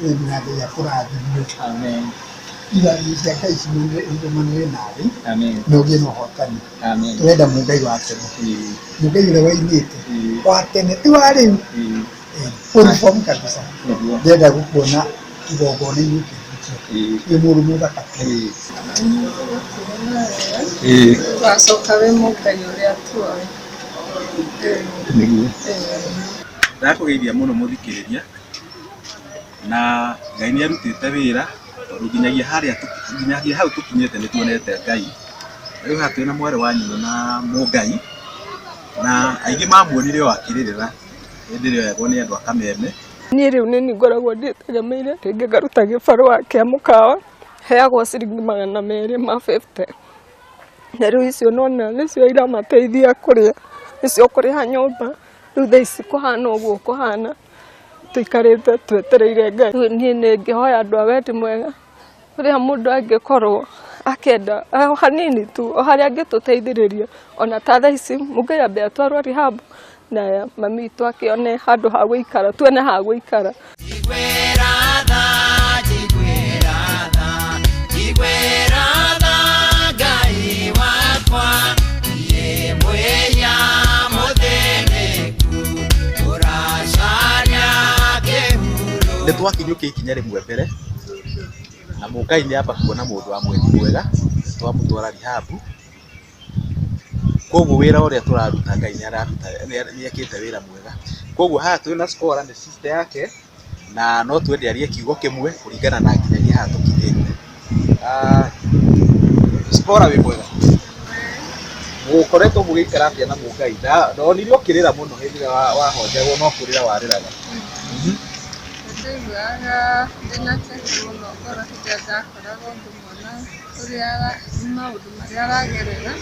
Na Ngai akũrathime. Amen. Irathimo cia Ngai ciumanĩre nawe. Amen. Na ũgĩe na ũhotani. Amen. Tũrenda Mũngai wa tene. Mũngai ũrĩa wainĩte. Wa tene ti wa rĩu. Uniform kabisa. Nĩguo. Ndĩrenda gũkuona igongona-inĩ ũkĩhunjia. Wĩ mũndũ mũthaka biũ. Wacoka wĩ Mũngai ũrĩa tuoĩ. Nĩguo. Ndakũgeithia mũno mũthikĩrĩria, na Ngai nĩ arutĩte wĩra tondũ nginyagia harĩa nginyagia hau tũkinyĩte nĩ tuonete Ngai. Rĩu haha twĩna mwarĩ wa nyina na Mũngai, na aingĩ mamuonire o akĩrĩrĩra hĩndĩ ĩrĩa oyagwo nĩ andũ a Kameme. Niĩ rĩu nĩ niĩ ngoragwo ndĩtegemeire rĩngĩ ngaruta gĩbarũa kĩa mũkawa, heagwo ciringi 200 ma 50. Na rĩu icio nona nĩcio iramateithia kũrĩa, nĩcio kũrĩha nyũmba. Rĩu thaa ici kũhana ũguo kũhana, tũikarĩte twetereire Ngai. Rĩu niĩ nĩ ingĩhoya andũ a wendi mwega, ũrĩa mũndũ angĩkorwo akĩenda o hanini tu, o harĩa angĩtũteithĩrĩria, ona ta thaa ici Mũngai ambe atwarwo rehab na mami witũ akĩone handũ ha gũikara, tuone ha gũikara. Nĩ twakinyũkia ikinya rĩmwe mbere, na Mũngai nĩ amba kuona mũndũ wa mwendi mwega, twamũtwara rehab. Koguo wĩra ũrĩa tũraruta Ngai nĩ araruta, nĩ ekĩte wĩra mwega. Koguo haha twĩna Scola nĩ sister yake, na no twende arie kiugo kĩmwe kũringana na nginyagia haha tũkinyĩte. Scola wĩ mwega? Mũkoretwo mũgĩikara atĩa na Mũngai? Ndonire ũkĩrĩra mũno hĩndĩ ĩrĩa wahonjagwo no kũrĩra warĩraga. Ndaiguaga ndĩna kĩeha mũno ngoro hĩndĩ ĩrĩa ndakoragwo ngĩmuona ũrĩa maũndũ marĩa aragerera,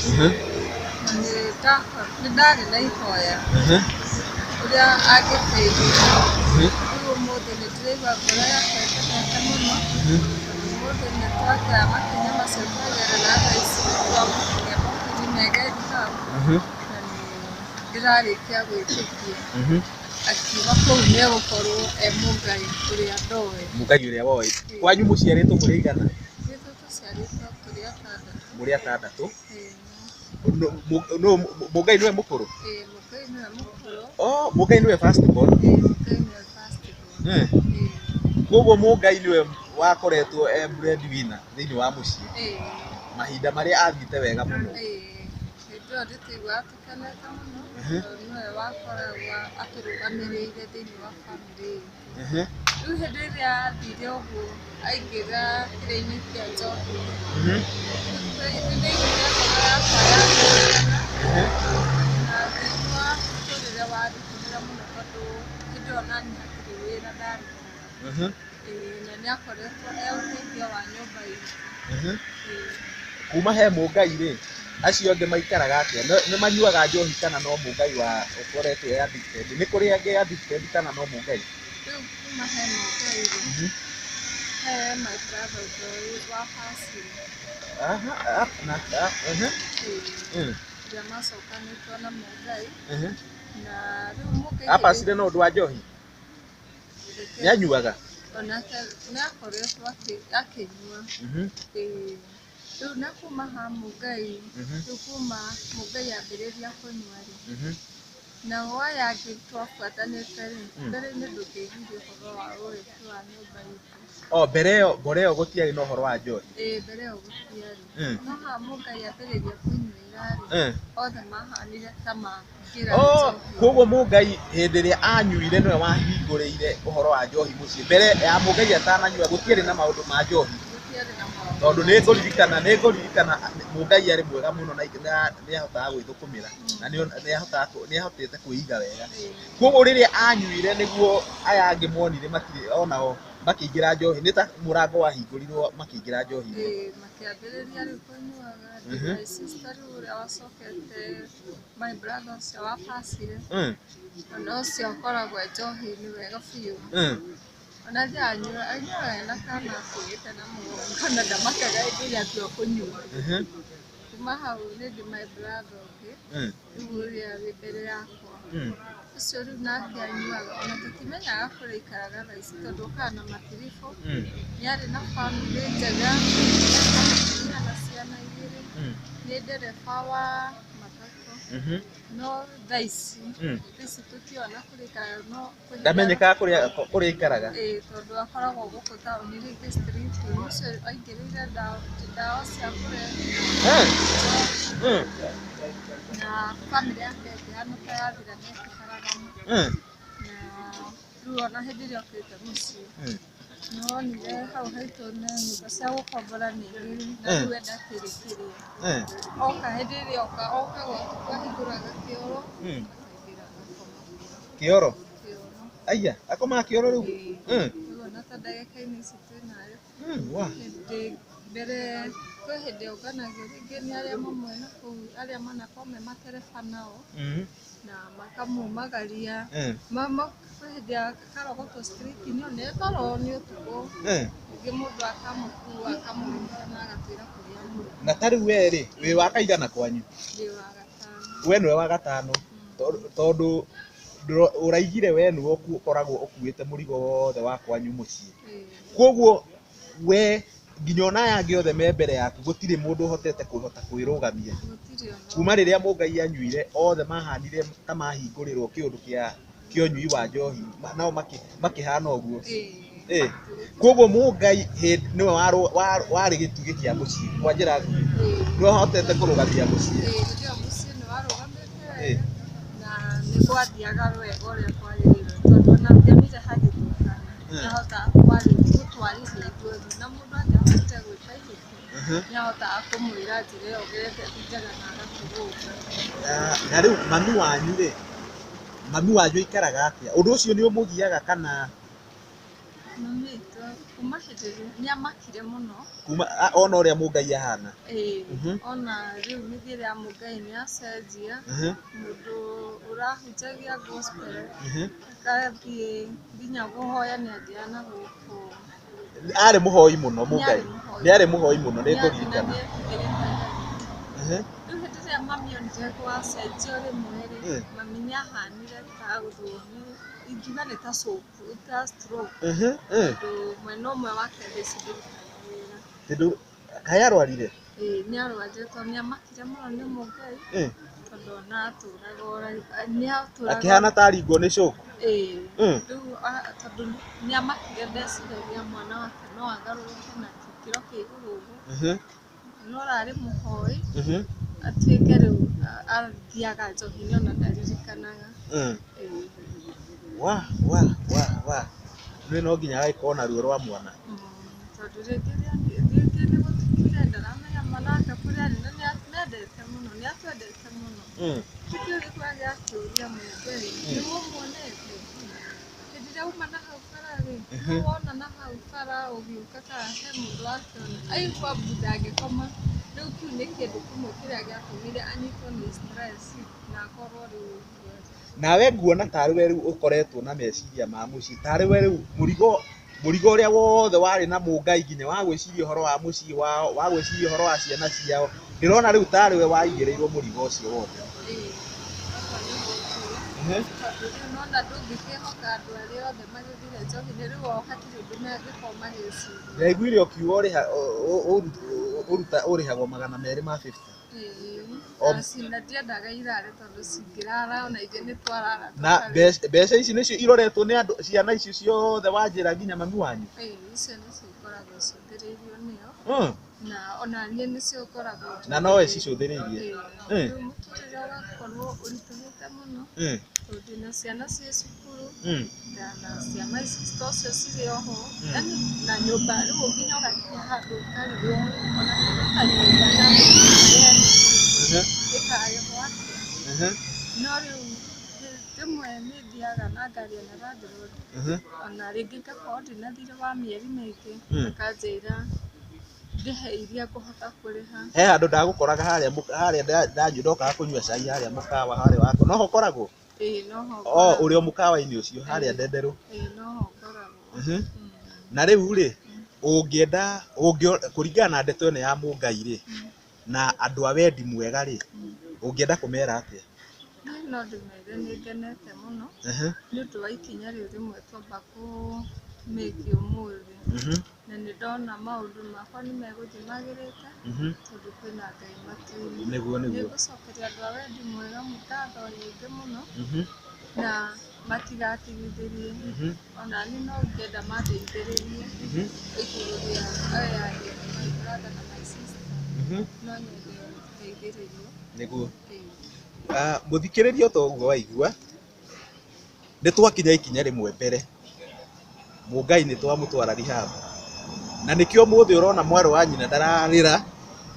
na nĩ ndarĩ na ihoya ũrĩa angĩteithĩka. Rĩu ũmũthĩ nĩ ndĩraigua ngoro yakwa ĩkenete mũno, tondũ ũmũthĩ nĩ twakĩoya makinya macio twagerera thaa ici nĩ twamũkinyia moko-inĩ mega e rehab, na nĩ ndĩrarĩkia gwĩtĩkia akiuma kũu nĩ egũkorwo e Mũngai ũrĩa ndoĩ. Mũngai ũrĩa woĩ. Kwanyu mũciarĩtwo mũrĩ aigana? Ithuĩ tũciarĩtwo tũrĩ atandatũ. Mũrĩ atandatũ? Mũngai nĩwe mũkũrũ? Ĩĩ, Mũngai nĩwe mũkũrũ. Oh, Mũngai nĩwe first born? Ĩĩ, Mũngai nĩwe first born. Ĩĩ. Koguo Mũngai nĩwe wakoretwo e breadwinner thĩinĩ wa mũciĩ. Ĩĩ. Mahinda marĩa athiĩte wega mũno. Ĩĩ, hĩndĩ ĩyo nĩ twaiguaga tũkenete mũno, tondũ nĩwe wakoragwo atũrũgamĩrĩire thĩinĩ wa bamĩrĩ itũ. Rĩu hĩndĩ ĩrĩa athire ũguo aingĩra kĩrĩa-inĩ kĩa njohi, nĩ ndaiguire ngoro yakwa yathũkana, na ngĩigua mũtũrĩre waritũhĩra mũno tondũ hĩndĩ ĩyo naniĩ hatirĩ wĩra ndarutaga. Ĩĩ, na nĩ akoretwo e ũteithio wa nyũmba itũ. Ĩĩ. Kuma he Mũngai rĩ, acio angĩ maikaraga atĩa? Nĩ manyuaga njohi kana no Mũngai wa ũkoretwo e addicted? Nĩ kũrĩ angĩ addicted kana no Mũngai? Rĩu kuma he Mũngai rĩ, he my brother ũngĩ wa pacire. Ĩĩ, ũrĩa macokanĩtwo na Mũngai, na rĩu Mũngai Apacire no ũndũ wa njohi? Nĩ anyuaga? Onake nĩ akoretwo akĩnyua. Ĩĩ. Rĩu na kuma ha Mũngai, rĩu kuma Mũngai ambĩrĩria kũnyua rĩ, nao aya angĩ twabuatanĩte rĩ, mbere-inĩ ndũngĩaiguire ũhoro wa ũrĩki wa nyũmba itũ. Oh, mbere ĩyo, mbere ĩyo gũtiarĩ na ũhoro wa njohi? Ĩĩ, mbere ĩyo gũtiarĩ. No haha Mũngai ambĩrĩria kũnyuĩra rĩ, othe mahanire ta maingĩra njohi. Koguo Mũngai hĩndĩ ĩrĩa anyuire nĩwe wahingũrĩire ũhoro wa njohi mũciĩ. Mbere ya Mũngai atananyua gũtiarĩ na maũndũ ma njohi. Gũtiarĩ na maũndũ. Tondũ nĩ ngũririkana Mũngai arĩ mwega mũno na nĩ ahotaga gwĩthũkũmĩra na nĩ ahotete kwĩiga wega. Koguo rĩrĩa anyuire nĩguo aya angĩ monire matirĩ onao makĩingĩra njohi, nĩ ta mũrango wahingũrirwo makĩingĩra njohi-inĩ. Ĩĩ, makĩambĩrĩria rĩu kũnyuaga. My sister rĩu ũrĩa wacokete, my brother ũcio wa pacire, ona ũcio akoragwo e njohi-inĩ wega biũ. Ona anyuaga anyuaga na kana akuĩte na mũgongo na ndamakaga hĩndĩ ĩrĩa atua kũnyua. Kuma hau rĩngĩ my brother ũngĩ, rĩu ũrĩa wĩ mbere yakwa. Ũcio rĩu nake anyuaga ona tũtimenyaga kũrĩa aikaraga thaa ici tondũ okaga na matiribũ. Nĩ arĩ na bamĩrĩ njega, nĩ mũtumia na ciana igĩrĩ, nĩ ndereba wa matatũ. No thaa ici, thaa ici tũtiona kũrĩa aikaraga no kwĩ hĩndĩ Ndamenyekaga kũrĩa aikaraga. Ĩĩ, tondũ akoragwo gũkũ taũni rĩngĩ street. Ũcio aingĩrĩire ndawa cia kũrebia na bamĩrĩ yake ĩngĩhana ta yathira nĩ ĩkĩharagana. Na rĩu ona hĩndĩ ĩrĩa okĩte mũciĩ nĩwonire hau haitũ nĩ nyũmba cia gũkombora nĩ igĩrĩ na rĩu we ndakĩrĩ kĩrĩa. Oka hĩndĩ ĩrĩa oka okaga ũtukũ ahingũraga kĩoro akaingĩra agakoma. Kĩoro? Kĩoro. Aya, akomaga kĩoro rĩu? Ĩĩ. Rĩu ona ta ndagĩka-inĩ ici twĩnayo hĩndĩ mbere kwĩ hĩndĩ onganagio rĩngĩ nĩ arĩa mamwe na kũu arĩa manakorwo me matereba nao na makamumagaria. Mama kwĩ hĩndĩ ya karogotwo street-inĩ ona e toro nĩ ũtukũ rĩngĩ mũndũ akamũkua akamũrũmĩrĩra na agatwĩra kũrĩa mũrĩ. Na ta rĩu we rĩ, wĩ wa kaigana kwanyu? Ndĩ wa gatano. We nĩwe wa gatano. Tondũ ũraigire we nĩwe ũkoragwo ũkuĩte mũrigo wothe wa kwanyu mũciĩ. Koguo we nginya ona aya angĩ othe me mbere yaku gũtirĩ mũndũ ũhotete kũhota kwĩrũgamia. Kuma rĩrĩa Mũngai anyuire othe mahanire ta mahingũrĩrwo kĩũndũ kĩa ũnyui wa njohi nao makĩhana ũguo. Koguo Mũngai nĩwe warĩ gĩtugĩ kĩa mũciĩ kwa njĩra nguhĩ. Nĩwe ũhotete kũrũgamia mũciĩ. Hĩndĩ ĩyo mũciĩ nĩ warũgamĩte wega na nĩ gwathiaga wega ũrĩa kwagĩrĩire tondũ ona ndionire hagĩthũkana. Nĩahotaga gũtwarithia ithuothe na mũndũ angĩahotire gwĩka ihĩtia nĩahotaga kũmwĩra njĩra ĩyo ũgerete ti njega na agakũrũnga. Na rĩu mami wanyu rĩ, mami wanyu aikaraga atĩa? Ũndũ ũcio nĩ ũmũgiaga kana? Mami witũ kuma hĩndĩ ĩrĩa nĩamakire mũno. Kuma ona ũrĩa Mũngai ahana. Ĩĩ, ona rĩu mĩthiĩre ya Mũngai nĩacenjia, mũndũ ũrahunjagia gospel agathiĩ nginya kũhoya nĩathiaga na gũkũ. Arĩ mũhoi mũno Mũngai. Nĩarĩ mũhoi mũno nĩngũririkana. Nĩetigĩrĩte Ngai. Rĩu hĩndĩ ĩrĩa mami onire gwacenjio rĩmwe rĩ, mami nĩahanire ta agũthwo nĩ ingiuga nĩ ta ta stroke tondũ mwena ũmwe wake thaa ici ndũrutaga wĩra. Tondũ kaĩ arwarire? Ĩĩ nĩarwarire tondũ nĩamakire mũno nĩ Mũngai tondũ ona atũraga nĩatũraga Akĩhana ta aringwo nĩ cũku? Ĩĩ. Rĩu tondũ nĩamakire ndeciragia mwana wake no agarũrũke na gĩkĩro kĩa igũrũ ũguo. No ararĩ mũhoi atuĩke rĩu athiaga njohi-inĩ ona ndaririkanaga. Ĩĩ. Wa wa wa wa nĩ no nginya agĩkorwo na ruo rwa mwana. Tondũ rĩngĩ rĩngĩ nĩ gũtukire ndaramenya mwana wake kũrĩa arĩ na nĩamendete mũno nĩatwendete mũno. Nĩkĩo gĩkoragwo akĩũria Mũngai nĩũmuonete? Hĩndĩ ĩrĩa auma na hau bara rĩ, nĩwona na hau bara ũgĩũka kana he mũndũ wakĩona aigua mbu ndangĩkoma. Rĩu kĩu nĩ kĩndũ kĩmwe kĩrĩa gĩatũmire anyitwo nĩ stress na akorwo rĩu ũguo. Nawe nguona tarĩ we rĩu ũkoretwo na meciria ma mũciĩ, tarĩ we rĩu mũrigo ũrĩa wothe warĩ na Mũngai nginya wa gwĩciria ũhoro wa mũciĩ wao, wa gwĩciria ũhoro wa ciana ciao, ndĩrona rĩu tarĩ we waigĩrĩirwo mũrigo ũcio wothe. Ĩĩ, ũguo nĩguo njũĩ. Tondũ rĩu nĩwona ndũngĩkĩhoka andũ arĩa othe magĩthire njohi-inĩ rĩu o hatirĩ ũndũ mangĩkorwo magĩciria. Ndaiguire ũkiuga ũrĩhagwo 250. Ĩĩ, na ndiendaga irare tondũ cingĩrara ona ithuĩ nĩtwarara. Na mbeca ici nĩcio iroretwo nĩ andũ ciana icio ciothe wanjĩra nginya mami wanyu? Ĩĩ, icio nĩcio ikoragwo icũthĩrĩirio nĩo na ona niĩ nĩcio ngoragwo Na nowe cicũthĩrĩirie? Ĩĩ, rĩu mũtũrĩre ũgakorwo ũritũhĩte mũno tondũ ndĩna ciana ciĩ cukuru na cia my sister ũcio cirĩ oho yaani na nyũmba rĩu nginya ũgakinya handũ ũkarigwo ona kĩndũ ta nyũmba ya ĩkarĩhwo atĩa. No rĩu rĩmwe nĩ thiaga na ngaria na landlord ona rĩngĩ ngakorwo ndĩna thirĩ wa mĩeri mĩingĩ akanjĩra ndĩhe iria ngũhota kũrĩha. He handũ ndagũkoraga harĩa harĩa ndokaga kũnyua cai harĩa mũkawa harĩa wako noho ũkoragwo? Ĩĩ noho ngoragwo. Ũrĩ o mũkawa-inĩ ũcio harĩa Ndenderũ? Ĩĩ noho ngoragwo. Na rĩu rĩ, ũngĩenda kũringana na ndeto ĩno ya Mũngai rĩ, na andũ a wendi mwega rĩ, ũngĩenda kũmera atĩa? Niĩ no ndĩmere nĩ ngenete mũno nĩ ũndũ wa ikinya rĩu rĩmwe twamba kũ make ũmũthĩ. Na nĩ ndona maũndũ makwa nĩ megũthiĩ magĩrĩte tondũ kwĩna Ngai matu-inĩ. Nĩguo, nĩguo. Nĩ ngũcokeria andũ a wendi mwega ngatho nyingĩ mũno na matigatigithĩrie. Ona niĩ no ingĩenda mandeithĩrĩrie igũrũ rĩa aya angĩ, my brother na my sister. No nyende gũteithĩrĩrio. Nĩguo. Ĩĩ. Mũthikĩrĩria o ta ũguo waigua, nĩ twakinya ikinya rĩmwe mbere, Mũngai nĩ twamũtwara rehab. Na nĩkĩo ũmũthĩ ũrona mwarĩ wa nyina ndararĩra,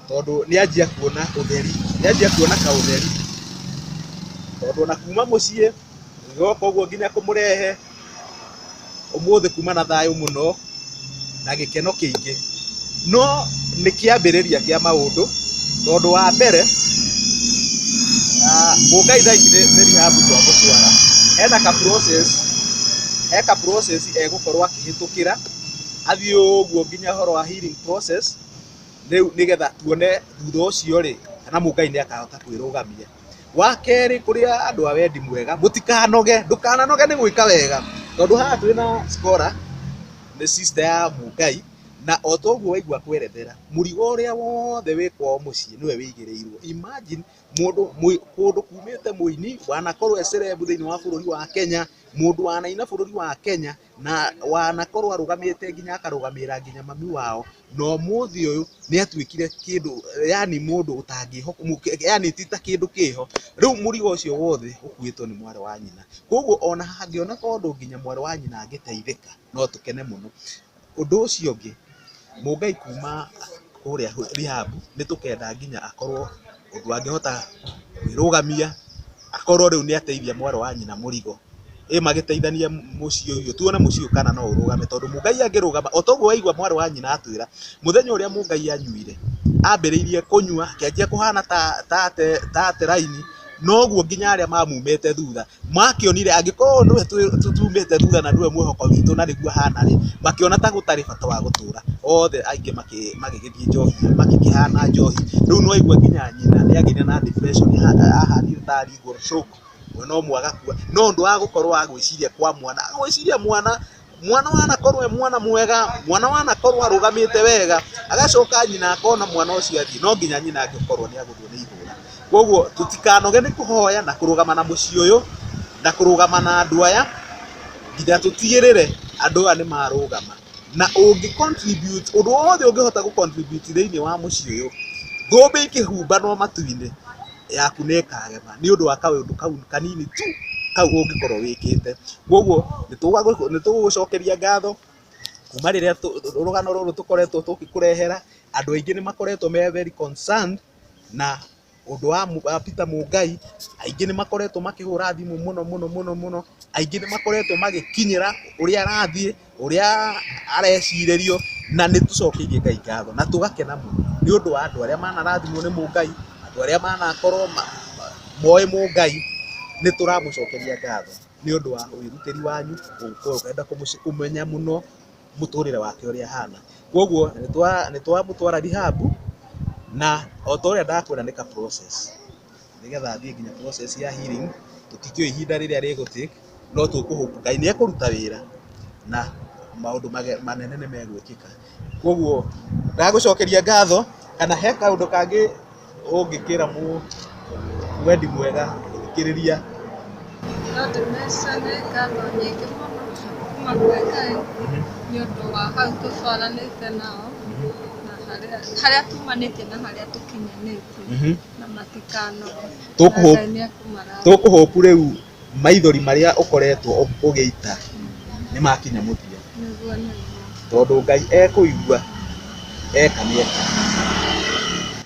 tondũ nĩ anjia kuona ũtheri, nĩ anjia kuona kaũtheri. Tondũ ona kuma mũciĩ, gũgĩoka ũguo nginya kũmũrehe, ũmũthĩ kuma na thayũ mũno, na gĩkeno kĩingĩ. No nĩ kĩambĩrĩria kĩa maũndũ, tondũ wa mbere, Mũngai thaa ici nĩ rehab twamũtwara, hena ka process, he ka process egũkorwo akĩhĩtũkĩra, athiĩ ũguo nginya ũhoro wa healing process, rĩu nĩgetha tuone thutha ũcio rĩ, kana Mũngai nĩ akahota kwĩrũgamia. Wa kerĩ kũrĩ andũ a wendi mwega, mũtikanoge, ndũkananoge nĩ gwĩka wega, tondũ haha twĩna Zipporah, nĩ sister ya Mũngai, na o ta ũguo waigua akwerethera, mũrigo ũrĩa wothe wĩ kwao mũciĩ nĩwe wĩigĩrĩirwo. Imagine mũndũ kũndũ kumĩte mũini wanakorwo e celeb thĩinĩ wa bũrũri wa Kenya, mũndũ wanaina bũrũri wa Kenya, na wanakorwo arũgamĩte nginya akarũgamĩrĩra nginya mami wao, na ũmũthĩ ũyũ nĩ atuĩkire kĩndũ yani mũndũ ũtangĩhokwo, yani ti ta kĩndũ kĩho. Rĩu mũrigo ũcio wothe ũkuĩtwo nĩ mwarĩ wa nyina. Koguo ona hangĩoneka ũndũ nginya mwarĩ wa nyina angĩteithĩka, no tũkene mũno. Ũndũ ũcio ũngĩ, Mũngai kuma kũrĩa rehab nĩ tũkenda nginya akorwo ũndũ angĩhota kwĩrũgamia, akorwo rĩu nĩ ateithia mwarĩ wa nyina mũrigo, ĩ magĩteithanie mũciĩ ũyũ, tuone mũciĩ ũyũ kana no ũrũgame, tondũ Mũngai angĩrũgama, o ta ũguo waigua mwarĩ wa nyina atwĩra, mũthenya ũrĩa Mũngai anyuire, ambĩrĩirie kũnyua, akĩanjia kũhana ta ate raini, noguo nginya arĩa mamumĩte thutha makĩonire angĩkorwo nĩwe tumĩte thutha na nĩwe mwĩhoko witũ na nĩguo ahana rĩ, makĩona ta gũtarĩ bata wa gũtũra, othe aingĩ magĩgĩthiĩ njohi, magĩkĩhana njohi, rĩu nĩ waigua nginya nyina nĩ agĩire na depression, ahanire ta aringwo stroke, mwena ũmwe agakua, no ũndũ wa gũkorwo wa gwĩciria kwa mwana, gwĩciria mwana, mwana wanakorwo e mwana mwega, mwana wanakorwo arũgamĩte wega, agacoka nyina akona mwana ũcio athiĩ, no nginya nyina angĩkorwo nĩ agũthwo nĩ ihũra. Koguo tũtikanoge nĩ kũhoya na kũrũgama na mũciĩ ũyũ, na kũrũgama na andũ aya, nginya tũtigĩrĩre andũ aya nĩ marũgama. Na ũngĩ contribute, ũndũ wothe ũngĩhota gũ contribute thĩinĩ wa mũciĩ ũyũ, thũmbĩ ikĩhumbanwo matu-inĩ, yaku nĩ ĩkagema nĩ ũndũ wa kaũndũ kau kanini tu kau ũngĩkorwo wĩkĩte. Koguo nĩ tũgũgũcokeria ngatho kuma rĩrĩa rũgano rũrũ tũkoretwo tũgĩkũrehera, andũ aingĩ nĩ makoretwo me very concerned na ũndũ wa Peter Mũngai, aingĩ nĩ makoretwo makĩhũra thimũ mũno mũno mũno mũno, aingĩ nĩ makoretwo magĩkinyĩra ũrĩa arathiĩ, ũrĩa arecirĩrio, na nĩ tũcokeirie Ngai ngatho na tũgakena mũno nĩ ũndũ wa andũ arĩa manarathimwo nĩ Mũngai, andũ arĩa manakorwo moĩ Mũngai, nĩ tũramũcokeria ngatho nĩ ũndũ wa wĩrutĩri wanyu gũkorwo ũkĩenda kũmenya mũno mũtũrĩre wake ũrĩa ahana. Koguo nĩ twamũtwara rehab na o ta ũrĩa ndakwĩra nĩ ka process, nĩgetha athiĩ nginya process ya healing, tũtikĩũĩ ihinda rĩrĩa rĩgũ take, no tũkũ hope Ngai nĩ ekũruta wĩra na maũndũ manene nĩ megwĩkĩka. Koguo ndagũcokeria ngatho, kana he kaũndũ kangĩ ũngĩkĩra wendi mwega mũthikĩrĩria? No ndĩmecane ngatho nyingĩ mũno kuma kwĩ Ngai nĩ ũndũ wa hau tũtwaranĩte nao na harĩa tumanĩtie na harĩa tũkinyanĩtie na matikanoge. Ngai nĩ ekũmarathima. Tũkũ hope rĩu maithori marĩa ũkoretwo ũgĩita nĩ makinya mũthia. Nĩguo nĩguo. Tondũ Ngai ekũigua eka nĩ eka.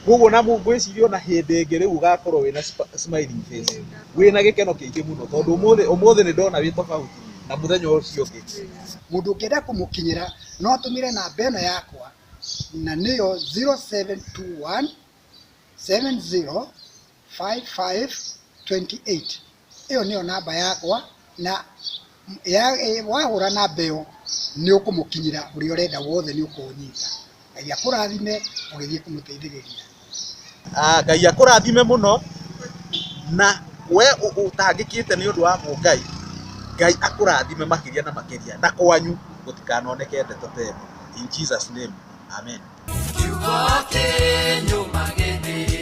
Koguo na ngwĩciria ona hĩndĩ ĩngĩ rĩu ũgakorwo wĩna smiling face, wĩna gĩkeno kĩingĩ mũno tondũ ũmũthĩ ũmũthĩ nĩ ndona wĩ tofauti na mũthenya ũcio ũngĩ. Mũndũ ũngĩenda kũmũkinyĩra no atũmĩre namba ĩno yakwa na nĩyo 0721 70 5528. Ĩyo nĩyo namba yakwa na wahũra namba ĩyo nĩ ũkũmũkinyĩra ũrĩa ũrenda wothe nĩ ũkũũnyita. Ngai akũrathime ũgĩthiĩ kũmũteithĩrĩria. Ngai akũrathime mũno na We ũtangĩkĩte nĩ ũndũ wa mũngai, Ngai akũrathime makĩria na makĩria, na kwanyu gũtikanoneke ndeto ta ĩno. In Jesus name, amen. Kiugo kĩnyũmagĩrĩria.